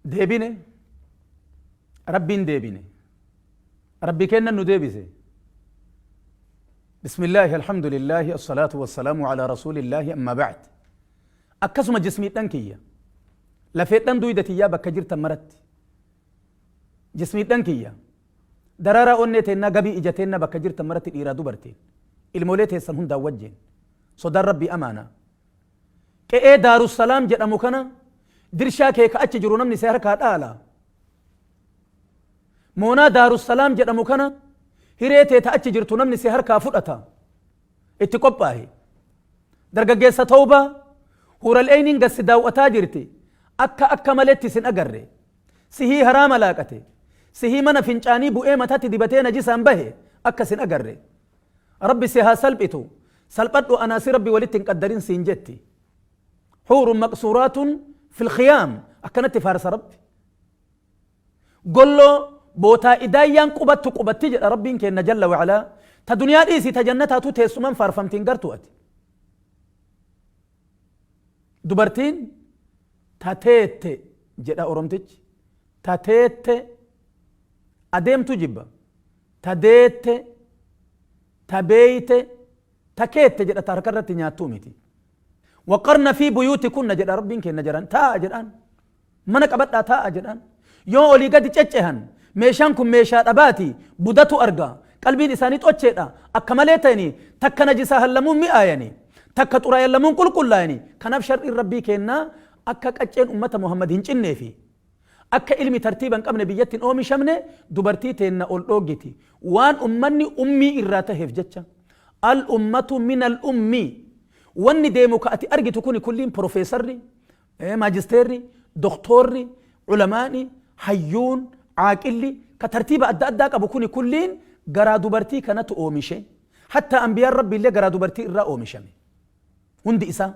Deebine, Rabbiin deebine. Rabbi keennan nu deebise. Bismillaahi alhamdulillaahi assalaatu wassalaamu alaa rasuulillaahi amma ba'd. Akkasuma jismiidhan kiyya. Lafeedhan duyda tiyyaa bakka jirtan maratti. Jismiidhan kiyya. Daraaraa onnee teennaa gabii ija teennaa bakka jirtan maratti dhiiraa dubartiin. Ilmoolee teessan hundaan wajjin. Sodaan Rabbii amaanaa. Qe'ee Daarussalaam jedhamu kana dirshaa kee ka achi jiru namni si harkaa dhaala. Moonaa Daarussalaam jedhamu kana hiree tee ta achi jirtu namni si harkaa fudhata. Itti qophaahi. Dargaggeessa tawbaa Huural Eyniin gad si daaw'ataa jirti. Akka akka maletti sin agarre. Sihii haraama laaqate. Sihii mana fincaanii bu'ee matatti dibatee najisaan bahe akka sin agarre. Rabbi si haa salphitu. Salphadhu anaa si Rabbi walitti hin qaddarin siin jetti. Huurun maqsuuraatun fil khiyaam akkanatti faarsa Rabbi. Golloo bootaa idaayyaan qubattu qubatti jedha Rabbiin keenna jalla wa'alaa. Ta duniyaa dhiisi ta jannataatu teessuman faarfamti hin gartu ati. Dubartiin ta teette jedha Oromtichi. Ta teette adeemtu jibba. Ta deette, ta beeyte, ta keette jedha ta harka irratti nyaattuu miti. Waqarna fi buyuutikunna jedha Rabbiin keenna jedhan taa'a jedhaan. Mana qabadhaa taa'a jedhaan. Yoo olii gadi ceccehan meeshaan kun meeshaa dhabaati budatu arga qalbiin isaanii xocheedha akka malee ta'anii takka najisaa hallamuun mi'aayani takka xuraayallamuun qulqullaayani kanaaf shar'iin Rabbii keennaa akka qacceen ummata Muhammad hin cinneefi Akka ilmi tartiiba hin qabne biyyatti hin oomishamne dubartii teenna ol dhooggiti. Waan ummanni ummii irraa taheef jecha. Al ummatu min al ummii. Wanni deemu ka ati argitu kuni kulliin profeesarri, maajisteerri, doktoorri, ulamaani, hayyuun, caaqilli ka tartiiba adda addaa qabu kuni kulliin garaa dubartii kanatu oomishe. Hattaa anbiyaan Rabbiillee garaa dubartii irraa oomishame. Hundi isaa.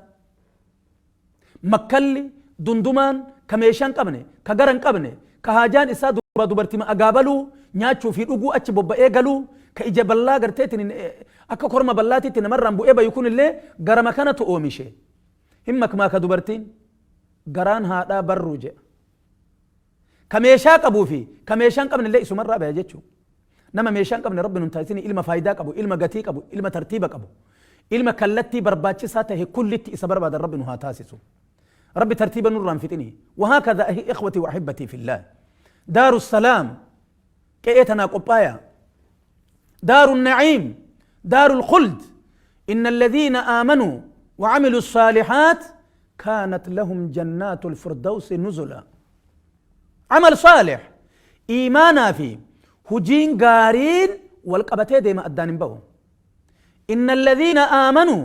Makkalli, dundumaan, ka meeshaa hin qabne, ka gara hin qabne, ka haajaan isaa durbaa dubartima agaabaluu, nyaachuu fi dhuguu achi bobba'ee galuu, ka ija ballaa garteetiin akka korma ballaatitti namarraan bu'ee bayu kunillee garama kanatu oomishe. Hin makmaaka dubartiin garaan haadhaa barruu jedha. Ka meeshaa qabuu fi ka meeshaa hin qabne illee isumarraa baya jechuudha. Nama meeshaa hin qabne Rabbi nun taasisini ilma faayidaa qabu, ilma gatii qabu, ilma tartiiba qabu, ilma kallattii barbaachisaa tahe kullitti isa barbaadan Rabbi nu haa taasisu. Rabbi tartiiba nurraa hin fixini. Wahaakadha ikhwati wa ahibbatii fillah. Daaru salaam qe'ee tanaa qophaaya. Daaru na'iim, daaru khuld. Inna alladhiina aamanuu wa amilu saalihaat kaanat lahum jannaatul firdawsi nuzula. Amal saalih, iimaanaa fi hujiin gaariin wal qabatee deema addaan hin bahu. Inna alladhiina aamanuu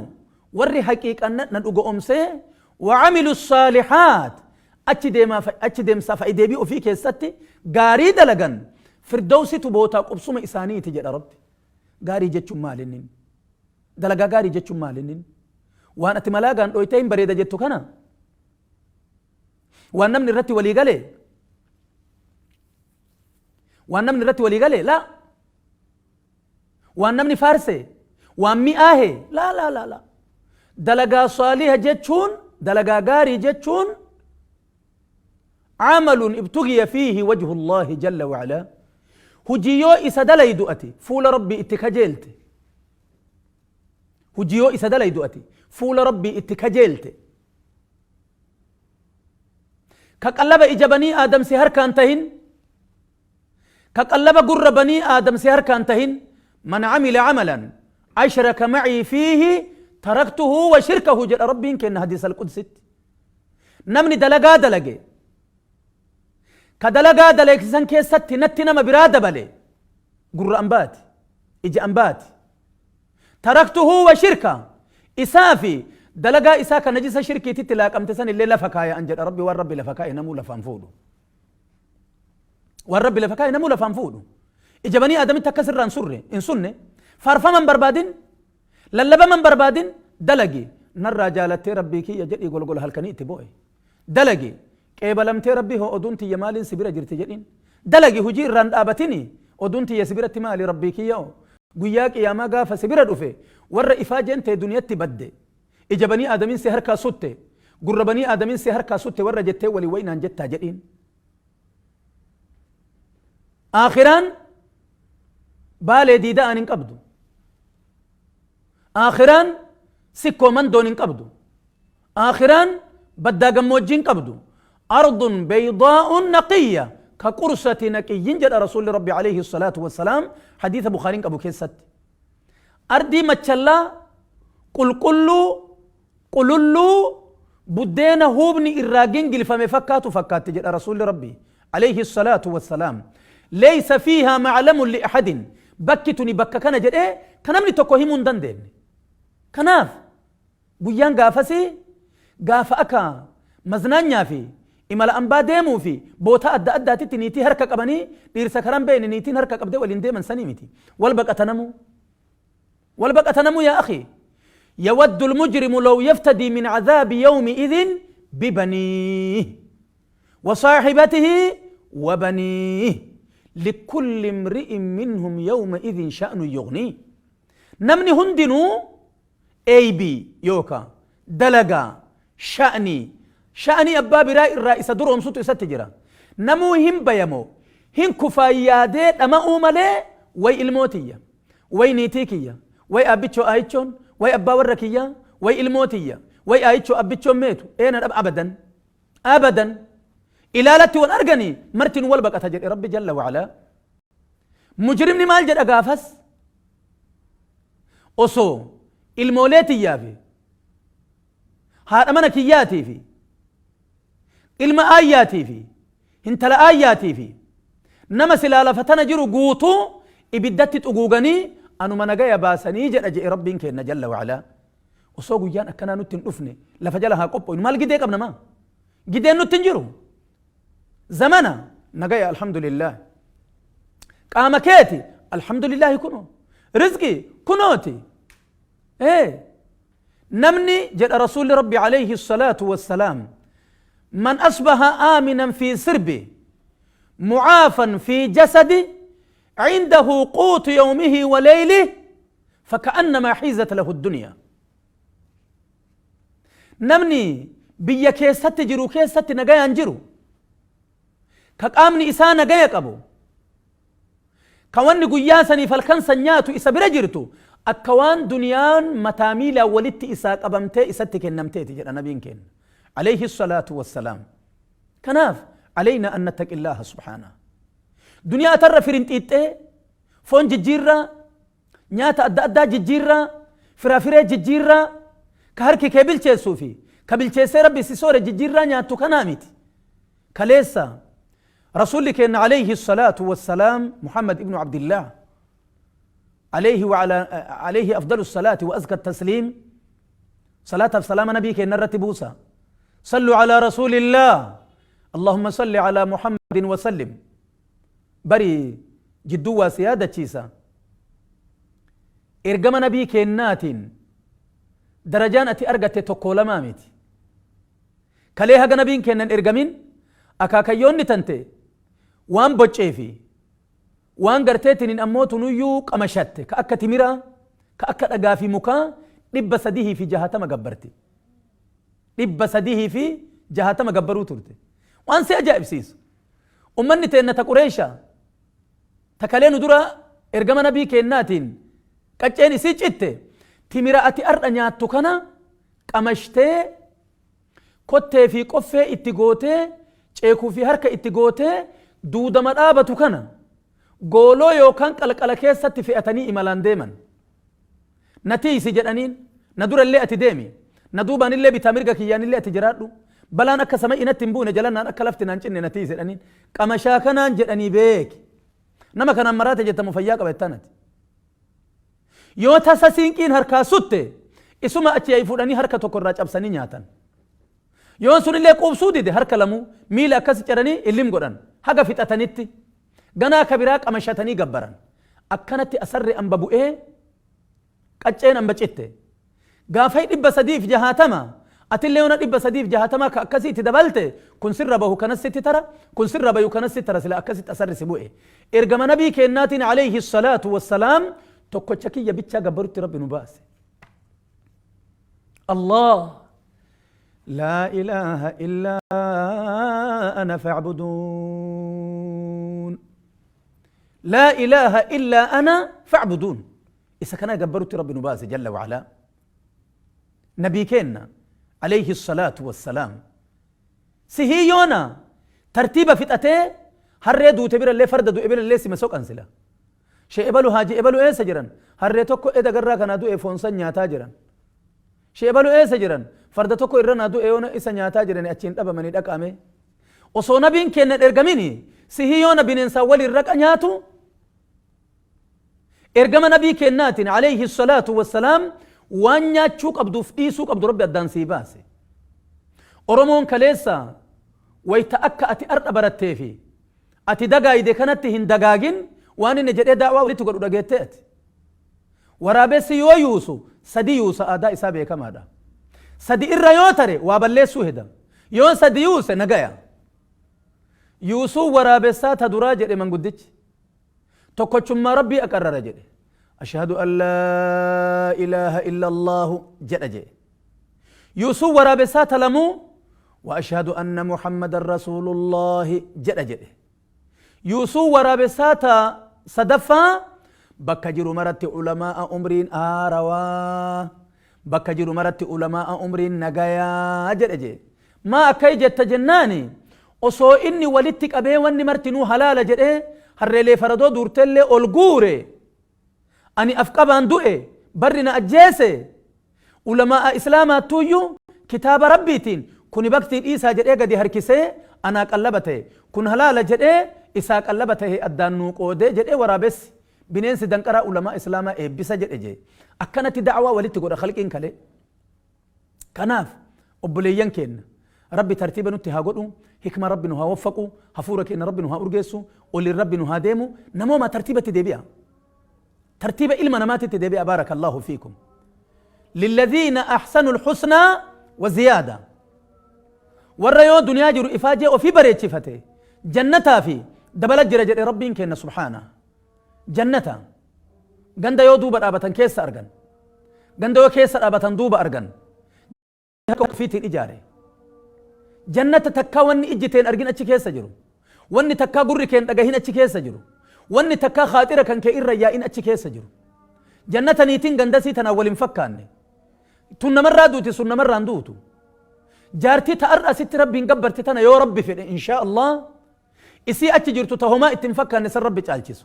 warri haqiiqan na dhugo'omsee wa amilu saalihaat achi deemaa achi deemsaa fa'i deebii ofii keessatti gaarii dalagan firdawsitu bootaa qubsuma isaaniiti jedha Rabbi. Gaarii jechuun maali inni? Dalagaa gaarii jechuun maali inni? Waan ati malaagaan dhoytee hin bareeda jettu kana Waan namni irratti walii gale waan namni irratti walii gale laa waan namni faarse waan mi'aahe laa laa laa laa dalagaa saaliha jechuun dalagaa gaarii jechuun camalun ibtugiya fiihi wajhu llaahi jalla wacalaa hujii yoo isa dalaydu ati fuula rabbii itti kajeelte hujii yoo isa dalaydu ati fuula rabbii itti kajeelte Ka qallaba ija banii aadam si harkaan tahin, ka qallaba gurra banii aadam si harkaan tahin, man amila amalan ashraka macii fiihi taraktuhu wa shirkahu jedha Rabbiin kenna hadiis alqudsitti. Namni dalagaa dalage, ka dalagaa daleegsisan keessatti natti nama biraa dabale, gurra ambaati, ija ambaati. Taraktuhu wa shirka isaa fi dalagaa isaa ka najisa shirkiititti laaqamte san illee lafa kaaya an jedha Rabbi waan Rabbi lafa kaaye namuu lafaan fuudhu. Waan Rabbi lafa kaaye namuu lafaan fuudhu. Ija banii Aadamitti akkas irraa hin surre hin sunne faarfama hin barbaadin lallabama hin barbaadin dalagi narraa jaalattee Rabbii kiyya jedhii golgola halkanii itti boo'e. Dalagi qeebalamtee Rabbii hoo oduun tiyya maaliin si bira jirti jedhiin. Dalagi hujii irraan dhaabatini oduun tiyya si biratti maali Rabbii kiyya oo Guyyaa qiyaamaa gaafa si bira dhufe warra ifaajeen tee duniyatti badde ija banii aadamiin si harkaa sutte gurra banii aadamiin si harkaa sutte warra jettee waliin wayi naan jettaa jedhiin. Aakhiraan Baalee diida'aan hin qabdu. Aakhiraan Sikkoo Mandoon hin qabdu. Aakhiraan baddaa gammoojjii hin qabdu. Ardun beydaa'un naqiyya ka qursati naqiyyin jedha Rasuulli Rabbi alayhi salaatu wassalaam hadiisa Bukhaariin qabu keessatti. Ardii machallaa qulqulluu qululluu buddeena huubni irraa gingilfame fakkaatu fakkaatti jedha Rasuulli Rabbii alayhi salaatu wassalaam. Laysa fiihaa maclamun li ahadin bakki tuni bakka kana jedhee ka namni tokko himuu hin dandeenne. Kanaaf guyyaan gaafasii gaafa akka maznaanyaa fi imala ambaa deemuu fi bootaa adda addaatitti niitii harka qabanii dhiirsa karan beeyne niitiin harka qabdee waliin deeman sanii miti. Wal baqata namuu. Wal baqata namuu yaa akhi. Yawaddu almujrimu law yaftadii min cadhaabi yawmi'idhin bibaniih wa saahibatihi wa baniih likulli imri'in minhum yawma'idhin sha'nun yughniih. Namni hundinuu eeybii yookaa dalagaa, sha'nii, sha'nii abbaa biraa irraa isa duroomsutu isatti jira. Namuu hin bayamoo, hin kufaan yaadee dhama'uu malee way ilmoo tiyya, way niitii kiyya, way aabbichoo aayichoon, way abbaa warra kiyyaa, way ilmoo tiyya, way aayichoo abbichoon meetu, eena dhaba abadan. Abadan. Ilaalatti wal arganii martinuu wal baqata jedhe Rabbi jalla wa'alaa. Mujrimni maal jedha gaafas? Osoo ilmoolee tiyyaa fi haadha mana kiyyaatii fi ilma aayyaatii fi hintala aayyaatii fi nama silaa lafa tana jiru guutuu ibiddatti xuguuganii anuma nagaya baasanii jedha je'e Rabbiin keenna jalla wa'alaa. Osoo guyyaan akkanaa nutti hin dhufne lafa jala haa qophooynu. Maal gidee qabna maa? Gideen nutti hin jiru. Zamana nagaya alhamdulillah. Qaama keeti alhamdulillahi kunoo. Rizqii kunooti. Ee namni jedha Rasuulli Rabbi alayhi salaatu wassalaam man asbaha aaminan fi sirbi mucaafan fi jasadi cindahu quutu yawmihi wa leylih faka'annamaa xiizat lahu ddunyaa. Namni biyya keessatti jiru keessatti nagayaan jiru, ka qaamni isaa nagaya qabu, ka wanni guyyaa saniif halkan san nyaatu isa bira jirtu, akka waan duniyaan mataa miilaan walitti isaa qabamtee isatti kennamteeti jedha nabiin keenna. Alayhi salaatu wassalaam. Kanaaf alaynaa an nattaqillaaha subhaanaa. Duniyaa tarra firinxiixxee foon jijjiirraa nyaata adda addaa jijjiirraa, firaafiree jijjiirraa, ka harki kee bilcheessuu fi ka bilcheessee Rabbi si soore jijjiirraa nyaattu kanaa miti. Kaleessa Rasuulli keenna alayhi salaatu wassalaam Muhammad ibnu Abdillah alayhi wa ala alayhi afdalu salaati wa azka tasliim salaataaf salaama nabii keenna irratti buusa. Sallu ala rasuulillah Allahumma salli ala Muhammadin wa sallim. Bari jidduu waa si yaadachiisa. Ergama nabii keennaatiin darajaan ati argatte tokkoo lamaa miti. Kalee haga nabiin keenna hin ergamin akaakayyoonni tante waan boccee fi waan garteetiniin ammoo tunuyyuu qamashatte ka akka timiraa ka akka dhagaa fi mukaa 360 gabbarti. 360 gabbaruu turte. Waan si ajaa'ibsiisu. Ummanni teenna ta Qureeysha ta kalee nu dura ergama nabii keennaatiin qacceen isii citte timira ati ardha nyaattu kana qamashtee kottee fi qoffee itti gootee ceekuu fi harka itti gootee duudama dhaabatu kana gooloo yookaan qalqala keessatti fe'atanii imalaan deeman. Na tiiysi jedhaniin, na dura illee ati deemi, na duubaan illee bitaa mirga kiyyaan illee ati jiraadhu, balaan akka sama'i natti hin buune jalannaan akka lafti naan cinne na tiiysi jedhaniin. Qamashaa kanaan jedhanii beeki. Nama kanaan maraate jettamu fayyaa qaba jettaan ati. Yoo tasa siinqiin harkaa sutte isuma achi ya'i fuudhanii harka tokko irraa cabsanii nyaatan. Yoon sunillee quubsuu dide harka lamuu miila akkasi ciranii illim godhan haga fixatanitti. Ganaa ka biraa qamashatanii gabbaran. Akkanatti asarri amba bu'ee qacceen amba citte. Gaafai 360 atillee yoona 360 ka akkasii itti dabalte kun sirra bahu kanas sitti tara kun sirra bayu kanas sitti tara sila akkasitti asarri si bu'e. Ergama nabii keennaatiin alayhi salaatu wassalaam tokkocha kiyya bichaa gabbarutti Rabbi nu baase. Allah laa ilaaha illaa ana fa'buduun. Laa ilaaha illaa ana fa'buduun. Isa kana gabbarutti Rabbi nu baase jalla wa'alaa. Nabii keenna alayhi salaatu wassalaam. Sihii yoona tartiiba fixatee harree duute birallee farda du'e birallee sima soqan sila. She ebalu haaji ebalu eessa jiran? Harree tokko eda garraa kanaa du'e foonsan nyaataa jiran. She ebalu eessa jiran? Farda tokko irra naa du'e yoona isa nyaataa jirani achiin dhabamanii dhaqaame. Osoo nabiin keenna hin ergamini sihii yoona bineensaan waliin raqa nyaatu ergama nabii keennaatiin alayhi salaatu wassalaam waan nyaachuu qabduuf dhiisuu qabdu Rabbi addaan sii baase. Oromoon kaleessa wayta akka ati ardha barattee fi ati dagaayde kanatti hin dagaagin waan inni jedhee da'waa walitti godhu dhageettee ati. Waraabessi yoo yuusu sadi yuusa aadaa isaa beekamaadha. Sadi irra yoo tare waa balleessuu heda. Yoo sadi yuuse nagaya. Yuusuun waraabessaa ta duraa jedhe manguddichi. Tokkochummaa Rabbii aqarrara jedhe. Ashhadu an laa ilaaha illallaahu jedha jedhe. Yuusuun waraabessaa ta lamuu wa ashhadu anna Muhammadan rasuulullaahi jedha jedhe. Yuusuun waraabessaa ta sadaffaa bakka jiru maratti ulamaa'a umriin aarawaa bakka jiru maratti ulamaa'a umriin nagayaa jedhe jee. Maa akkai jetta jennaani osoo inni walitti qabee wanni martinuu halaala jedhee harreelee faradoo duurtellee ol guure ani afqabaan du'e barri na ajjeese Ulamaa'a Islaamaattuuyyuu kitaaba Rabbiitiin kuni baktii dhiisaa jedhee gadi harkisee anaa qallaba ta'e, kun halaala jedhee isaa qallaba ta'e addaan nuu qoodee jedhee waraabessi, bineensi danqaraa ulamaa Islaamaa eebbisa jedhe jee. Akkanatti da'waa walitti godha khalqiin kalee. Kanaaf obboleeyyan keenna Rabbi tartiiba nutti haa godhu, hikma Rabbi nu haa waffaqu, hafuura keenna Rabbi nu haa urgeessu, oliin Rabbi nu haa deemu, namoomaa tartiibatti deebi'a. Tartiiba ilma namaatitti deebi'a baarakallaahu fiikum. Lilladhiina ahsanul husnaa wa ziyaada. Warra yoo duniyaa jiru ifaajee ofii bareechifate jannataa fi dabala jira jedhe Rabbiin keenna subhaana. Jannata ganda yoo duuba dhaabatan keessa argan. Ganda yoo keessa dhaabatan duuba argan. Harka ofiitiin ijaare. Jannata takkaa wanni ijji teen argin achi keessa jiru. Wanni takkaa gurri keen dhagahin achi keessa jiru. Wanni takkaa khaaxira kan kee irra yaa'in achi keessa jiru. Jannata niitiin gandasii tanaan wal hin fakkaanne. Tun namarraa duuti sun namarraa hin duutu. Jaartii ta ar'a asitti Rabbiin gabbarte tana yoo Rabbi fedhe inshaa Allah Isii achi jirtu ta homaa itti hin fakkaanne san Rabbi caalchisu.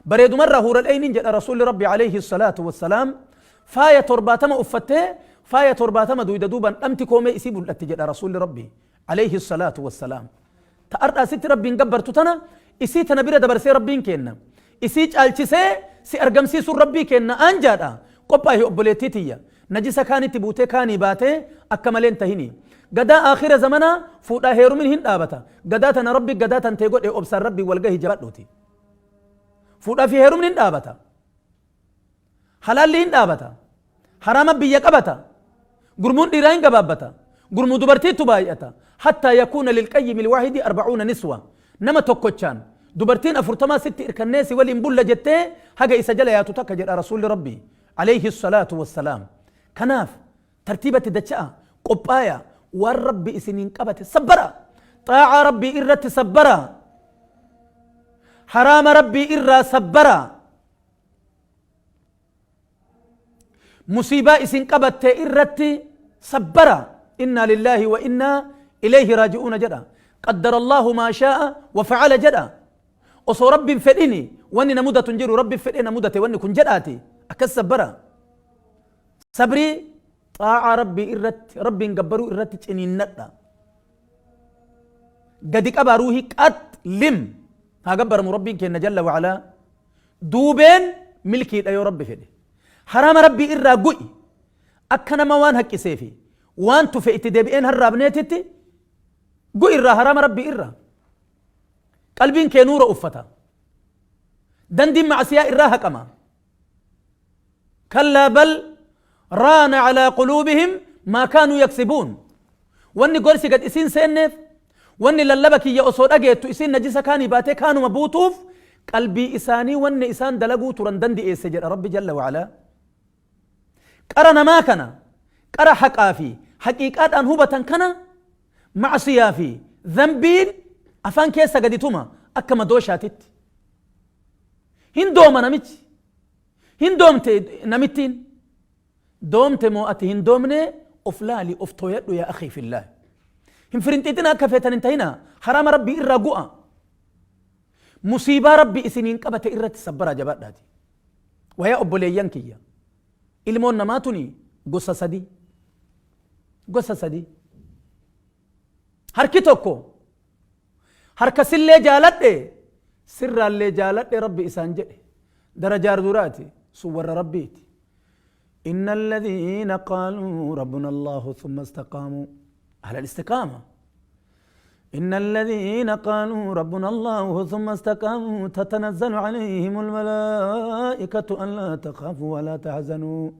Bareedumarraa huural'eyniin jedha Rasuulli Rabbi alayhi salaatu wassalaam faaya 70 uffattee faaya 70 duyda duuban dhamti koomee isii mul'atti jedha Rasuulli Rabbi alayhi salaatu wassalaam. Ta ardha asitti Rabbiin gabbartu tana isii tana bira dabarsee Rabbiin keenna. Isii caalchisee si argamsiisuun Rabbii keenna aanjaadha. Qophaahi obboleettii tiyya. Najisa kaanitti buutee kaanii baatee akka malee hin tahinii. Gadaa aakhira zamanaa fuudhaa heerumin hin dhaabata. Gadaa tana Rabbi gadaa tantee godhe obsaan Rabbiin wal gahi jabaadhuuti. Fuudhaa fi heerumni hin dhaabata. Halaalli hin dhaabata. Haraama biyya qabata. Gurmuun dhiiraa hin gabaabbata. Gurmuu dubartiitu baay'ata. Hattaa yakuuna lilqayyimi lwaahidi arbacuuna niswa. Nama tokkochaan dubartiin afurtamaa sitti irkannee si waliin bulla jettee haga isa jala yaatu takka jedha Rasuulli Rabbii. Aleyhi salaatu wassalaam. Kanaaf tartiibatti dacha'a, qophaaya, waan Rabbi isiniin qabate sabbara. Xaa'aa Rabbii irratti sabbara. Haraama Rabbii irraa sabbara. Musiibaa isin qabatte irratti sabbara. Innaa lillaahi wa innaa ilayhi raaji'uuna jedha. Qaddara Allahu maa shaa'a wa fa'ala jedha. Osoo Rabbi hin fedhini wanni na mudatu hin jiru Rabbi fedhee na mudate wanni kun jedhaati akkas sabbara. Sabrii xaa'aa Rabbii irratti Rabbiin gabbaruu irratti ciniinnadha. Gadi qabaa ruuhii qax lim haa gabbaramu Rabbiin keenna jalla wa'alaa. Duubeen milkiidha yoo Rabbi fedhe. Haraama Rabbii irraa gu'i akka nama waan haqqisee fi waan tufe itti deebi'een harraabneetitti gu'i irraa haraama Rabbii irraa. Qalbiin kee nuura uffata. Dandiin macasiyaa irraa haqama. Kallaa bal raana calaa quluubihim maa kaanuu yaksibuun. Wanni gorsi gad isiin seenneef, wanni lallaba kiyya osoo dhageettu isiin najisa kaanii baatee kaanuma buutuuf qalbii isaanii wanni isaan dalaguu turan dandi'eesse jedha Rabbi jalla wa'alaa. Qara namaa kana qara haqaa fi haqiiqaadhaan hubatan kana ma'asiyaa fi dhanbiin afaan keessa gadi tuma akka madooshaatitti. Hin dooma namichi. Hin doomte namittiin. Doomte moo ati hin doomne of laali of tooyadhu yaa akhii fillaah. Hin firinxiixina akka feetan hin tahina haraama rabbii irraa gu'a. Musiibaa rabbi isiniin qabate irratti sabbaraa jabaadhaati. Wayaa obboleeyyan kiyya. Ilmoon namaa tuni gosa sadi. Gosa sadi. Harki tokko harka sillee jaaladhe sirraallee jaaladhe rabbi isaan jedhe. Darajaar duraati sun warra rabbiiti. إن الذين قالوا ربنا الله ثم استقاموا على الاستقامة إن الذين قالوا ربنا الله ثم استقاموا تتنزل عليهم الملائكة ألا تخافوا ولا تحزنوا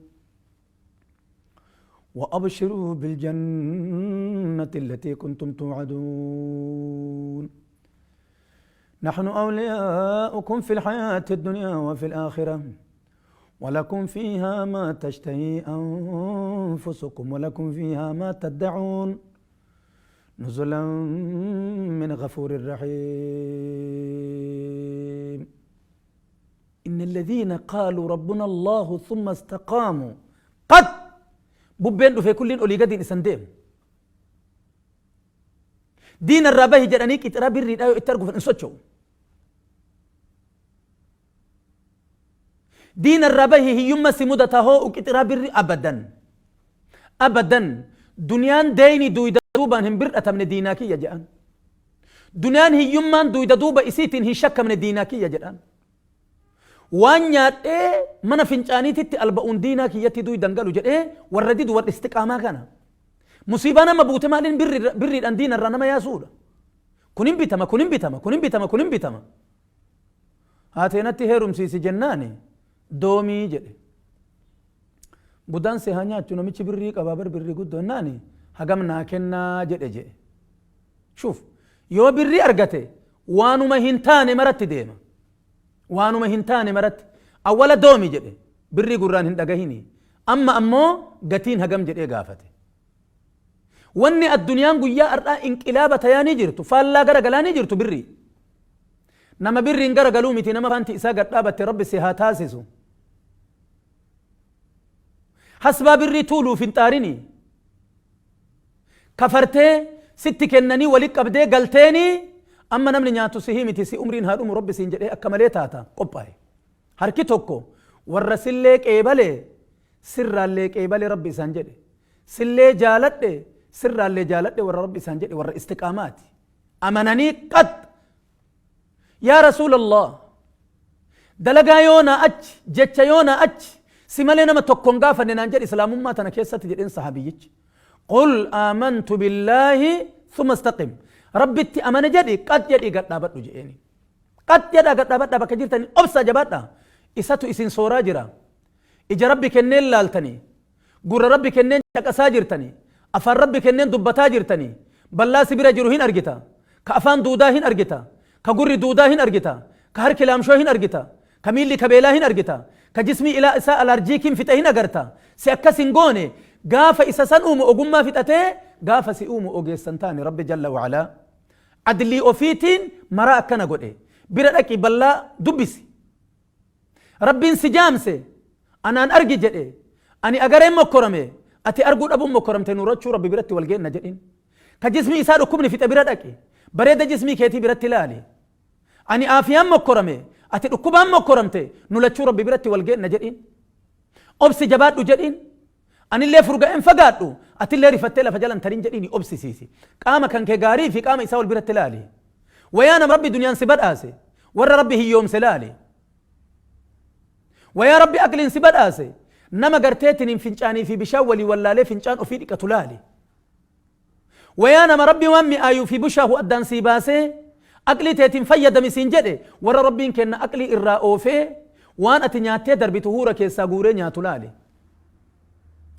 وأبشروا بالجنة التي كنتم توعدون نحن أولياؤكم في الحياة الدنيا وفي الآخرة ولكم فيها ما تشتهي أنفسكم ولكم فيها ما تدعون نزلا من غفور رحيم. إن الذين قالوا ربنا الله ثم استقاموا قد ببين في كل أولي قد إسنديم دين الرابه جرانيك إترابي الرئايو إترقوا في الإنسوتشو دين الرابه هي يوم سمودة هو وكترابي أبدا أبدا دنيان ديني دويدا دوبا هم برأة من ديناكي يا جان دنيان هي يوم دويدا دوبا إسيتين هي شك من ديناكي يا جان وان إيه من فنجاني تتي البؤون ديناكي يتي دوي دنقلو جد إيه والرديد والاستقامة كان مصيبة ما بوت مالين بر بر أن دين الرنا ما يسود كنين بتما كنين بتما كنين بتما كنين بتما هاتينا تهرم سيسي جناني دومي جد بدان سهانيا تنمي بري كبابر بري قد ناني هجمنا كنا جد جد شوف يو بري أرجته وانو ما هنتاني مرت ديما وانو ما هنتاني مرت أولا دومي جد بري قران هندقهيني أما أمو قتين هجم جد إيه قافته واني الدنيا قويا أرى انقلابة تياني جرتو فالا غرقلاني جرتو بري نما بري انقرقلو متي نما فانتي إسا قرابة ربي سيهاتاسسو حسب بري طولو فنتاريني كفرتي ست كنني ولي قبدي قلتيني أما نمني نياتو سهيمتي سي أمرين هارم ربي سينجد إيه أكملي تاتا قباي هركي توكو والرسل لك إيبالي سر لك إيبالي ربي سنجد سلي جالت سر اللي جالت ور ربي سنجد ور استقامات أمنني قد يا رسول الله دلقا يونا أج جتش يونا أج سمالينا ما تكون غافا ننجل إسلام ما تنكيسة تجد صحابيك قل آمنت بالله ثم استقم ربي تي أمن جدي قد جدي قد نابت نجيني قد جدي قد نابت نابت كجيرتني أبسا جباتنا إساتو إسين سورا جرا إجا ربي كنين لالتني قول ربي كنين شكساجرتني أفان ربي كنين دبتا جرتني بلا سبيرا جروهين أرجتا كأفان دوداهين أرجتا كقري دوداهين أرجتا كهر كلام شوهين أرجتا كميلي كبيلاهين أرجتا كجسمي إلى إساء الأرجيكين فتهين أجرتا سأكسين قوني قاف إساسان أومو أقوم فتأتي قاف سيؤمو أوجي سنتاني ربي جل وعلا عدلي أوفيتين مرا كان قول إيه برأك بلا دبسي ربي انسجامسي أنا أن أرجي جد إيه أني أجرم مكرمي أتي أرجو أبو مكرم تنورتشو ربي برتي والجين نجدين كجسمي إسار كمني في تبرتك بريد جسمي كيتي برتي لالي أني آفيام مكرمي أتي ركوبام مكرمتي نولتشو ربي برتي والجين نجدين أبسي جبات نجدين أني اللي فرقة إن فقاتو أتي اللي رفتلا فجلن ترين جديني أبسي سيسي قام كان كجاري في قام إساول برتي لالي ويانا ربي دنيا سبر آسي ور ربي هي يوم سلالي ويا ربي أكل سبر آسي نما قرتيتني فنجاني في بشاولي ولا لي فنجان أفيدك تلالي ويانا ما ربي وامي آيو في بشاه أدان سيباسي أكلي تيتين فيد مسين جدي ورا ربي إن كان أكلي إرا وان أتنياتي دربي تهورا كيسا غوري نياتولالي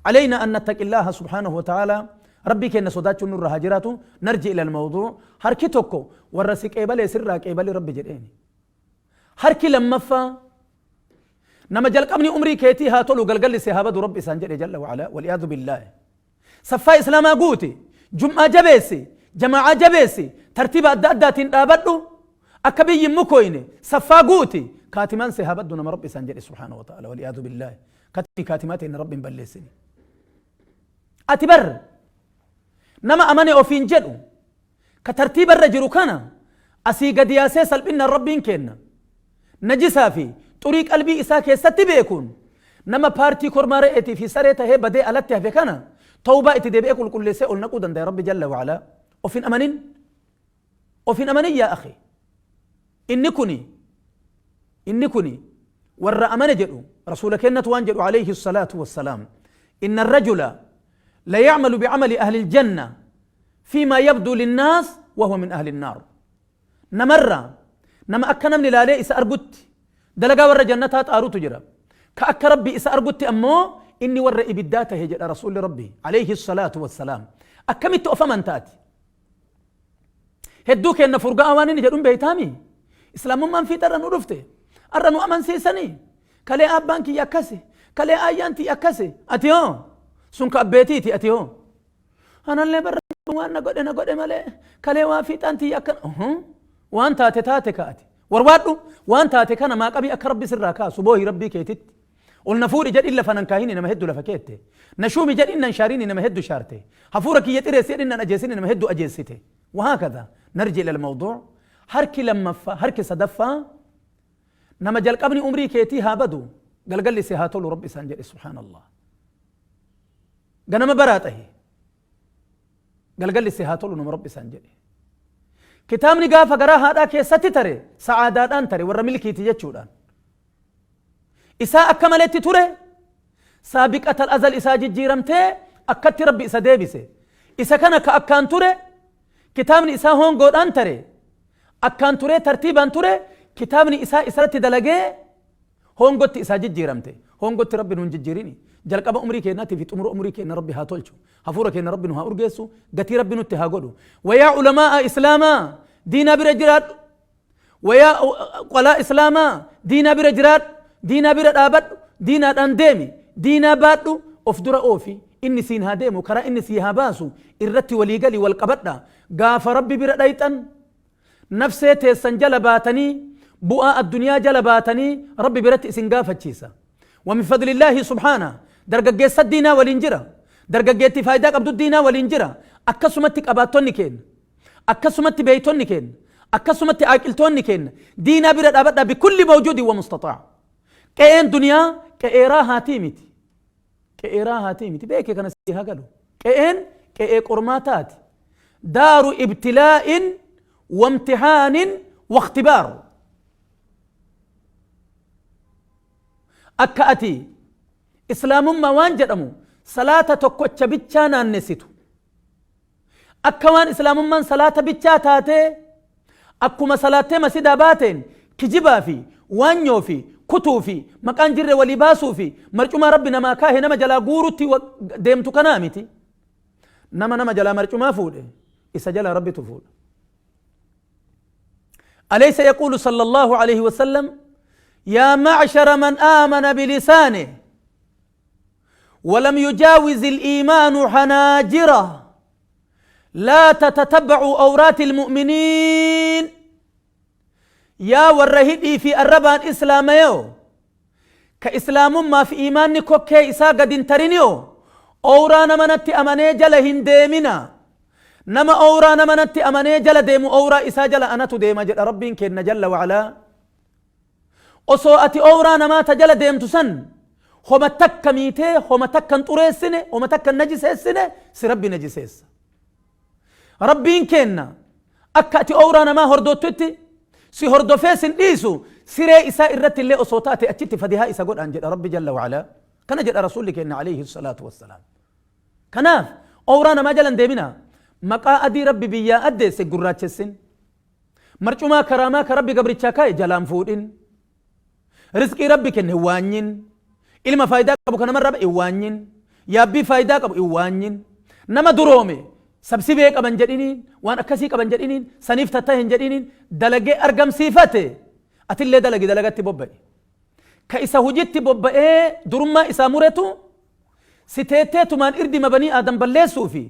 علينا أن نتقي الله سبحانه وتعالى ربي كان صداتشو نور هاجراتو نرجع إلى الموضوع هركي توكو ورسك إيبالي سراك إيبالي ربي جديني هركي لما فا نما جلق أمني أمري كيتي هاتولو قلقل سيهابد ربي سانجل جل وعلا والعياذ بالله صفا إسلاما قوتي جمعة جبيسي جماعة جبيسي ترتيب أدى أدى تنقابدو أكبي مكويني صفا قوتي Kaatimaan si haa baddu nama Rabbi isaan jedhe subhaanahu wa ta'ala waliyaadu billaahi. Kati kaatimaa teenna Rabbi hin balleessini. Ati bar nama amane ofiin jedhu ka tartiiba irra jiru kana asii gadi yaasee salphinnaan Rabbiin keenna najisaa fi xurii qalbii isaa keessatti beekuun nama paartii kormaa re'eetii fi saree tahee badee alatti hafe kana tawbaa itti deebi'ee qulqulleessee ol naquu dandaya Rabbi jalla wa'alaa. Of hin amanin. Of hin amanin yaa akhi. Inni kuni inni kuni warra amane jedhu rasuula kennatu waan jedhu alayhi salaatu wassalaam inna rajula la ya'malu bi'amali ahli aljanna fiimaa yabduu linnaas wahuwa min ahli annaar. Namarra nama akka namni laalee isa argutti dalagaa warra jannataa xaarutu jira. Ka akka Rabbi isa argutti ammoo inni warra ibiddaa tahe jedha rasuulli Rabbi alayhi salaatu wassalaam. Akkamitti of amanta ati? Hedduu keenna furga'aa waan inni jedhuun beeytaami? Islaamummaan fiixarra nu dhufte. Arra nu amansiisanii. Kalee abbaan kiyya akkasi. Kalee aayyaan tiyya akkasi. Ati hoo? Sun ka abbeetiiti ati hoo? Anallee barra waan na godhe na godhe malee kalee waa fiixaan tiyya akkana. Waan taate taate kaati. Warwaadhu waan taate kana maa qabii akka rabbi sirraa kaasu boohi rabbii keetitti. Ol na fuudhi jedhin lafa nan kaahini nama heddu lafa keette. Na shuumi jedhin nan shaarini nama heddu shaarte. Hafuura kiyya xireessi jedhin nan ajeessini nama heddu ajeessite. Wahaakadha. Narji ila al-mawduu. Harki lammaffaa harki sadaffaa nama jalqabni umrii keetii haa badu galgalli si haa tolu rabbi isaan jedhe subhaanallah. Ganama baraa tahe galgalli si haa tolu nama rabbi isaan jedhe. Kitaabni gaafa garaa haadhaa keessatti tare sa'aadaadhaan tare warra milkiiti jechuudhaan. Isaa akka maletti ture saabiqatal azal isaa jijjiiramtee akkatti rabbi isa deebise. Isa kana ka akkaan ture kitaabni isaa hongoodhaan tare akkaan turee tartiibaan ture kitaabni isaa isarratti dalagee Hongotti isaa jijjiiramte. Hongotti Rabbi nu hin jijjiirini. Jalqaba umrii keennaatii fi xumura umrii keenna Rabbi haa tolchu. Hafuura keenna Rabbi nu haa urgeessu. Gatii Rabbi nutti haa godhu. Wayaa ulamaa'a Islaamaa diinaa bira jiraadhu. Wayaa qolaa Islaamaa diinaa bira jiraadhu. Diinaa bira dhaabadhu. Diinaadhaan deemi. Diinaa baadhu. Of dura oofi. Inni siin haa deemu. Karaa inni sii haa baasu. Irratti walii gali wal qabadha. Gaafa Rabbi bira dhayxan Nafsee teessan jala baatanii, bu'aa addunyaa jala baatanii Rabbi biratti isin gaafachiisa. Wa min fadlillaahi subhaana. Dargaggeessa diinaa waliin jira. Dargaggeettii faayidaa qabdu diinaa waliin jira. Akkasumatti qabaattonni keenya. Akkasumatti beeytonni keenya. Akkasumatti aaqiltoonni keenya. Diinaa bira dhaabadhaa bikulli mawjuudin wa mustaxaac. Qe'een duniyaa qe'ee raahaatii miti. Qe'ee raahaatii miti. Beekee kana sii haa galu. Qe'een qe'ee qormaataati. Daaru ibtilaa'in wamtihaanin waqtibaar. Akka ati islaamummaa waan jedhamu salaata tokkocha bichaa naannessitu. Akka waan islaamummaan salaata bichaa taatee akkuma salaattee masidaa baateen kijibaa fi waanyoo fi kutuu fi maqaan jirre walii baasuu fi marcumaa rabbi namaa kaahe nama jalaa guurutti deemtu kanaa miti. Nama nama jalaa marcumaa fuudhe isa jalaa rabbitu fuudha. أليس يقول صلى الله عليه وسلم يا معشر من آمن بلسانه ولم يجاوز الإيمان حناجره لا تتتبعوا أورات المؤمنين يا ورهدي في الربان إسلام يو كإسلام ما في إيمان كوكي إسا قد انترينيو أورانا منتي أماني جل هنديمنا نما أورانا منتي أماني جل ديمو أورا إسا جل أنا تديما جل ربين كن جل وعلا Osoo ati owraa namaa ta jala deemtu san homa takka miitee homa takka hin xureessine homa takka hin najiseessine si Rabbi najiseessa. Rabbiin keenna akka ati owraa namaa hordottutti si hordofee sin dhiisu siree isaa irratti illee osoo taate achitti fadihaa isa godhaan jedha Rabbi jalla wa'alaa. Kana jedha Rasuulli keenna alayhi salaatu wassalaam. Kanaaf owraa namaa jala hin deeminaa. Maqaa adii Rabbi biyyaa addeesse gurraachessin. Marcumaa karaamaa ka Rabbi gabrichaa kaa'e jalaa hin fuudhin. Rizqii Rabbi kenne hin waanyin. Ilma faayidaa qabu ka namarraa ba'e hin waanyin. Yaabbii faayidaa qabu hin waanyin. Nama duroome sabsibee qaban jedhiniin, waan akkasii qaban jedhiniin, saniif tattahe hin jedhiniin, dalagee argamsiifate atillee dalagi dalagatti bobba'i. Ka isa hujitti bobba'ee durummaa isaa muretu si teetteetumaan irdima banii aadam balleessuu fi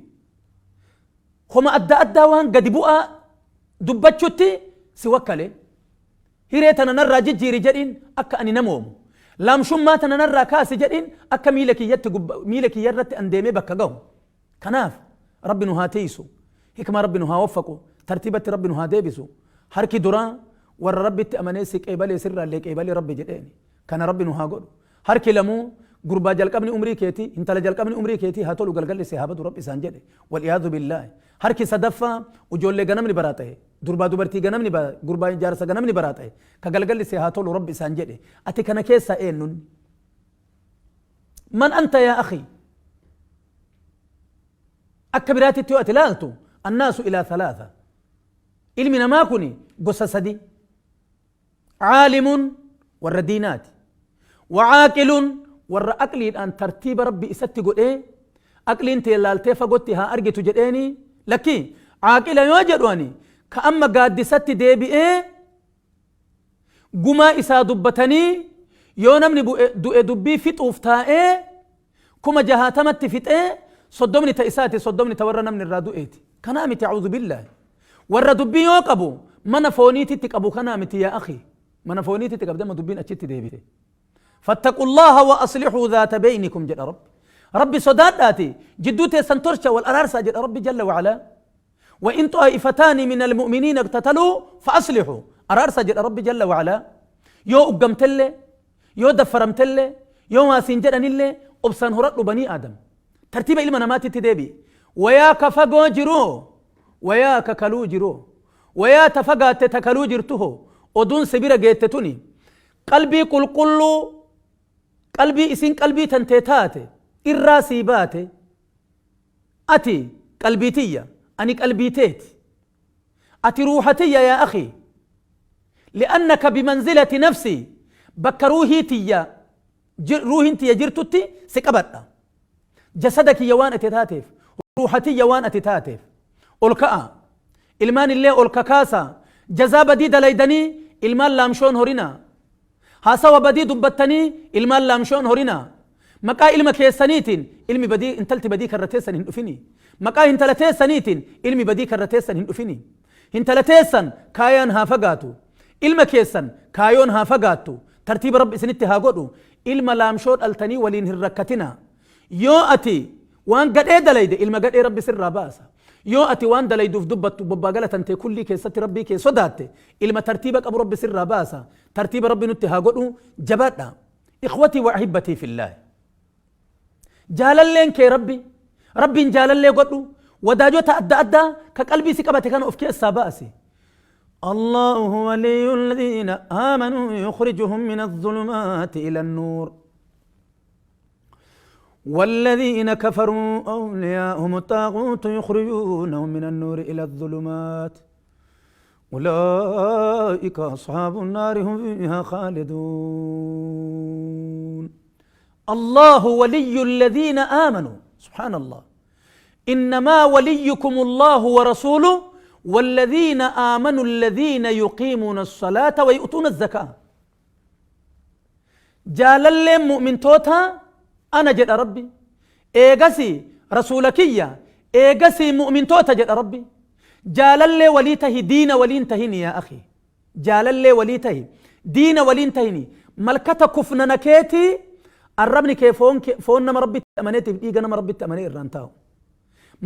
homa adda addaa waan gadi bu'aa dubbachutti si wakkale. Hiree tana narraa jijjiiri jedhiin akka ani namoomu. Laamshummaa tana narraa kaasi jedhiin akka miila kiyyatti miila kiyya irratti an deemee bakka gahu. Kanaaf Rabbi nu haa tiiysu. Hikmaa Rabbi nu haa waffaqu. Tartiibatti Rabbi nu haa deebisu. Harki duraa warra Rabbitti amanee si qeebalee sirraallee qeebalee Rabbi jedheeni. Kana Rabbi nu haa godhu. Harki lamuu gurbaa jalqabni umrii keetii, intala jalqabni umrii keetii haa tolu galgalli si haa badu Rabbi isaan jedhe. Wal'iyaadhu billaahi. Harki sadaffaa ujoollee ganamni baraa ta'e, durbaa dubartii ganamni gurbaa jaarsa ganamni baraa ta'e, ka galgalli si haa tolu Rabbi isaan jedhe. Ati kana keessaa eenyuun? Man anta yaa akhi? Akka biraatitti yoo ati ilaaltu annaasu ilaa thalaatha. Ilmi namaa kun gosa sadi. Caalimun warra diinaati. Wacaaqilun warra aqliidhaan tartiiba Rabbi isatti godhee aqliin tee laaltee fagotti haa argitu jedheeni lakki caaqila yoo jedhu ani ka amma gaaddisatti deebi'ee gumaa isaa dubbatanii yoo namni du'e dubbii fixuuf taa'ee 60,000tti fixee 30ni ta isaati 30ni ta warra namni irraa du'eeti. Kanaa miti a'uudhu billaahi. Warra dubbii yoo qabu mana fooniititti qabu kanaa miti yaa akhi. Mana fooniititti qabde amma dubbiin achitti deebite. Fattaqullaaha wa aslixuu dhaata beeynikum jedha Rabbi. Rabbi sodaadhaati jidduu teessan tolcha wal araarsaa jedha Rabbi jalla wa'alaa. Wa in xaa'ifataani min almu'miniina iqtataluu fa aslixuu araarsaa jedha Rabbi jalla wa'alaa. Yoo uggamtellee Yoo daffaramtellee, yoo waa siin jedhanillee obsaan horadhu banii Aadam. Tartiiba ilma namaatitti deebi'i. Wayaa ka fagoo jiruhoo, wayaa ka kaluu jiruhoo, wayaa ta fagaatte ta kaluu jirtuhoo, oduun si bira geette tuni qalbii qulqulluu qalbii isiin qalbii tantee taate irraa sii baate ati qalbii tiyya ani qalbii teeti. Ati ruuha tiyya yaa akhii li'annaka bimanzilati nafsii bakka ruuhii tiyya ruuhiin tiyya jirtutti si qabadha. Jasada kiyya waan ati taateef ruuha tiyya waan ati taateef ol ka'a ilmaan illee ol kakaasa jazaa badii dalaydanii ilmaan laamshoon horinaa Haasawa badii dubbattanii ilmaan laamshoon horinaa. Maqaa ilma keessaniitiin ilmi badii intalti badii karra teessan hin dhufini. Maqaa hintala teessaniitiin ilmi badii karra teessan hin dhufini. Hintala teessan kaayaan haa fagaatu. Ilma keessan kaayoon haa fagaattu. Tartiiba Rabbi isinitti haa godhu. Ilma laamshoo dhaltanii waliin hin rakkatinaa. Yoo ati waan gadhee dalayde ilma gadhee Rabbi sirraa baasa. Yoo ati waan dalayduuf dubbattu bobbaa gala tantee kullii keessatti Rabbii kee sodaatte ilma tartiiba qabu Rabbi sirraa baasa. Tartiiba Rabbi nutti haa godhu jabaadha. Ikhwatii wa ahibbatii fillaahi. Jaalalleen kee Rabbi Rabbiin jaalallee godhu wadaajota adda addaa ka qalbii si qabate kana of keessaa baasi. الله ولي الذين آمنوا يخرجهم من الظلمات إلى النور والذين كفروا أولياءهم الطاغوت يخرجونهم من النور إلى الظلمات أولئك أصحاب النار هم فيها خالدون الله ولي الذين آمنوا سبحان الله إنما وليكم الله ورسوله والذين آمنوا الذين يقيمون الصلاة ويؤتون الزكاة Jaalalleen mu'mintootaa ana jedha Rabbi. Eegasii Rasuula kiyya, eegasii mu'mintoota jedha Rabbi. Jaalallee walii tahi diina waliin tahini yaa akhi. Jaalallee walii tahi diina waliin tahini. Malkata kufnana keetii arrabni kee foon, foon nama Rabbitti amaneetiif dhiiga nama Rabbitti amanee irraan taa'u.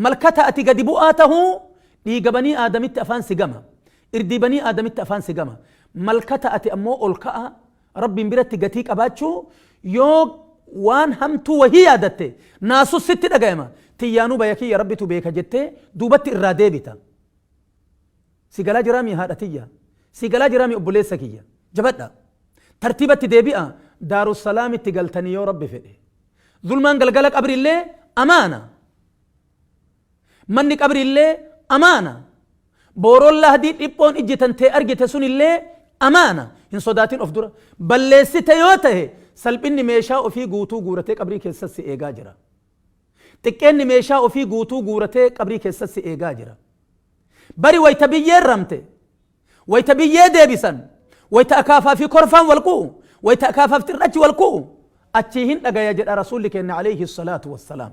Malkata ati gadi bu'aa tahuu dhiiga banii Aadamitti afaan si gama. Irdii banii Aadamitti afaan si gama. Malkata ati ammoo ol ka'aa Rabbiin biratti gatii qabaachuu yoo waan hamtuu wahii yaadatte naasus sitti dhagayama tiyyaanuu baya kiyya Rabbitu beeka jettee duubatti irraa deebita. Si galaa jiraamii haadha tiyya? Si galaa jiraamii obboleessa kiyya? Jabadha. Tartiibatti deebi'a Daarussalaamitti galtanii yoo Rabbi fedhe. Zulmaan galgala qabriillee amaana. Manni qabriillee amaana. Booroon lahdii dhiphoon ijji tantee argite sunillee amaana. Hin sodaatin of dura. Balleessite yoo tahe salphinni meeshaa ofii guutuu guuratee qabrii keessa si eegaa jira. Xiqqeenni meeshaa ofii guutuu guuratee qabrii keessa si eegaa jira. Bari wayta biyyeen ramte, wayta biyyee deebisan, wayta akaafaa fi korfaan wal qu'u, wayta akaafaa fi xir'achi wal qu'u, achii hin dhagaya jedha Rasuulli keenna alayhi salaatu wassalaam.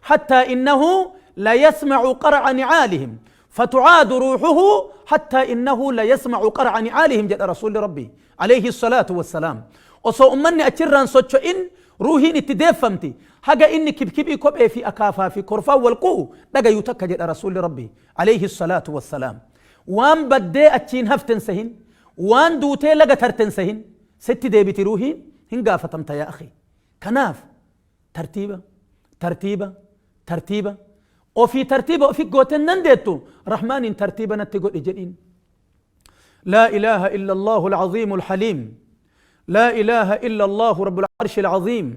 Hattaa innahu la yasma'u qar'a ni'aalihim. Fatucaadu ruuxuhu hattaa innahu layasmacu qarca nicaalihim jedha Rasuulli Rabbii alayhi salaatu wassalaam. Osoo ummanni achirraan socho'in ruuhiin itti deeffamti haga inni kibkibii kophee fi akaafaa fi korfaan wal qu'u dhagayu takka jedha Rasuulli Rabbii alayhi salaatu wassalaam. Waan baddee achiin haften sehin, waan duutee laga tarten sehin, sitti deebiti ruuhiin hin gaafatamta yaa akhi. Kanaaf tartiiba, tartiiba, tartiiba, ofii tartiiba ofi goote hin dandeettu, Rahmaaniin tartiiba natti godhi jedhiin. Laa ilaaha illa Allahu al-aziimu al-haliim. Laa ilaaha illa Allahu rabbul arshi al-aziim.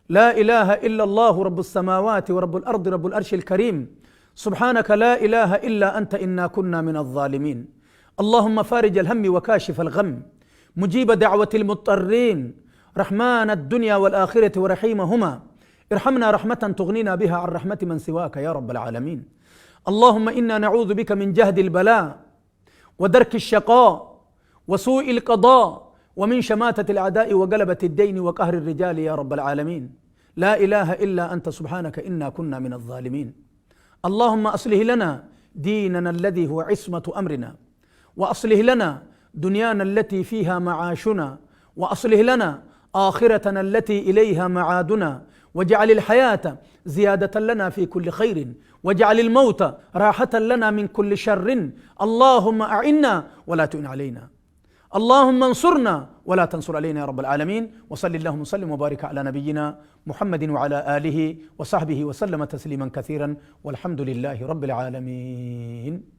Laa ilaaha illa Allahu rabbus samaawaati wa rabbul ardi rabbul arshi al-kariim. Subhaanaka laa ilaaha illa anta innaa kunnaa min al-zaalimiin. Allahumma faarij al-hammi wa kaashif al-gham. Mujiiba da'wati al-muxxarriin. Rahmaana ad-dunyaa wal-aakhirati wa rahiimahuma. ارحمنا رحمة تغنينا بها عن رحمة من سواك يا رب العالمين. اللهم إنا نعوذ بك من جهد البلاء ودرك الشقاء وسوء القضاء ومن شماتة الأعداء وقلبة الدين وقهر الرجال يا رب العالمين. لا إله إلا أنت سبحانك إنا كنا من الظالمين. اللهم أصلح لنا ديننا الذي هو عصمة أمرنا، وأصلح لنا دنيانا التي فيها معاشنا، وأصلح لنا آخرتنا التي إليها معادنا، واجعل الحياة زيادة لنا في كل خير، واجعل الموت راحة لنا من كل شر. اللهم أعنا ولا تعن علينا، اللهم انصرنا ولا تنصر علينا يا رب العالمين. وصل اللهم وسلم وبارك على نبينا محمد وعلى آله وصحبه وسلم تسليما كثيرا، والحمد لله رب العالمين.